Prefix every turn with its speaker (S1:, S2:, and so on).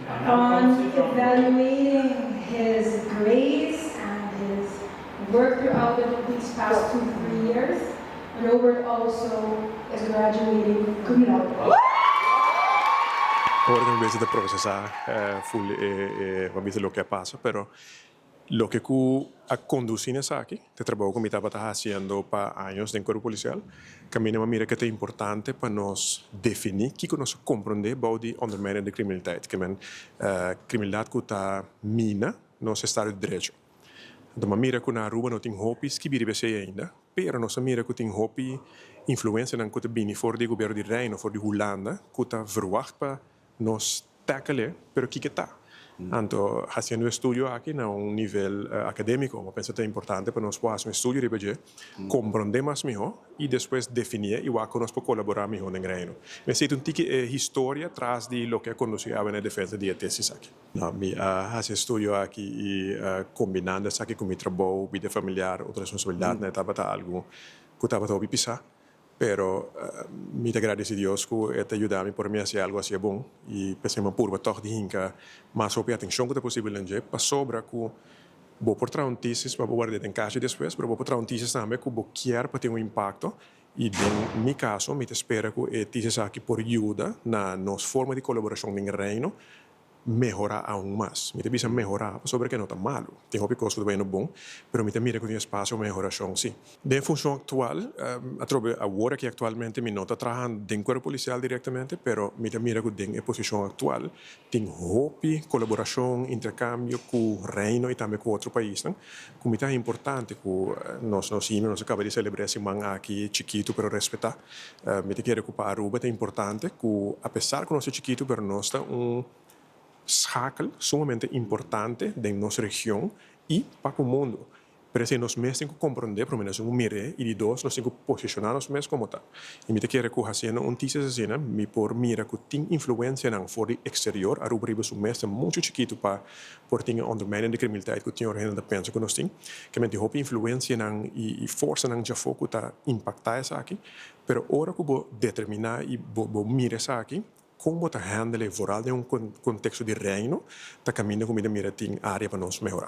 S1: On evaluating his grades and his work throughout these past 2, 3 years, Robert also is graduating cum laude.
S2: Awor mi ta prosesá full pa mi loke a pasa, pero loke ku a kondusí esaki, e trabou ku mi tabata hasiendo pa aña den kuerpo polisial, kaminda m'a mira ku ta importante pa nos definí kiko nos ta komprondé bou di ondermijnende criminaliteit, ke men kriminalidat ku ta mina nos estado di derecho. Anto, m'a mira ku na Aruba no tin hopi skibí riba esei ainda, pero nos a mira ku tin hopi influensianan ku ta bini for di gobièrnu di Reino, for di Hulanda, ku ta verwacht pa nos tackle, pero kiko ta? Anto, hasiendo estudio aki na un nivel akadémiko, m'a pensa ta importante pa nos hasi un estudio riba dje, komprondé mas mihó i despues definí i ku nos por kolaborá mihó den Reino. Mas tin un tiki historia tras di loke a kondusí na defensa di e tesis aki. No, mi a hasi estudio aki i kombinando esaki ku mi trabou, bida familiar, otro responsabilidat, mm. tabata algu ku tabata hopi pisá. Pero mi ta gradisí Dios ku e ta yuda mi pa mi hasi algu asina bon i p'esei m'a purba toch di hinka mas hopi atenshon ku ta posibel den dje pasobra ku bo por traha un tesis pa bo warda den kasha despues, pero bo por traha un tesis tambe ku bo kier pa tin un impakto i den mi kaso mi ta spera ku e tesis aki por yuda na nos forma di kolaborashon den Reino mehorá aún mas. Mi ta bisa mehorá pasobra ku no ta malu. Tin hopi kos ku ta bon, pero mi ta mira ku tin espasio pa mehorashon, sí. Den funshon aktual, atrobe awor aki aktualmente mi no ta trahando den kuerpo polisial direktamente, pero mi ta mira ku den e posishon aktual tin hopi kolaborashon, interkambio ku Reino i tambe ku otro paisnan. Ku mi ta importante ku nos himno nos a kaba di selebrá siman aki chikitu pero respetá. Mi ta kere ku pa Aruba ta importante ku apesar ku nos ta chikitu, pero nos ta un schakel sumamente importante den nos region i pa ku mundu. Pero si nos mes tin ku komprondé, promé nos tin ku mir'é i di dos nos tin ku posishoná nos mes komo tal. I mi ta kere ku hasiendo un tesis asina, mi por mira ku tin influensianan for di eksterior. Aruba riba su mes ta muchu chikitu pa por tin e ondermijnende criminaliteit ku tin ora hende ta pensa ku nos tin. Ke men tin hopi influensianan i forsanan djafó ku ta impaktá esaki. Pero ora ku bo determiná i bo mira esaki, kon bo ta handle vooral den un konteksto di Reino, ta kaminda ku mi ta mira tin área pa nos mehorá.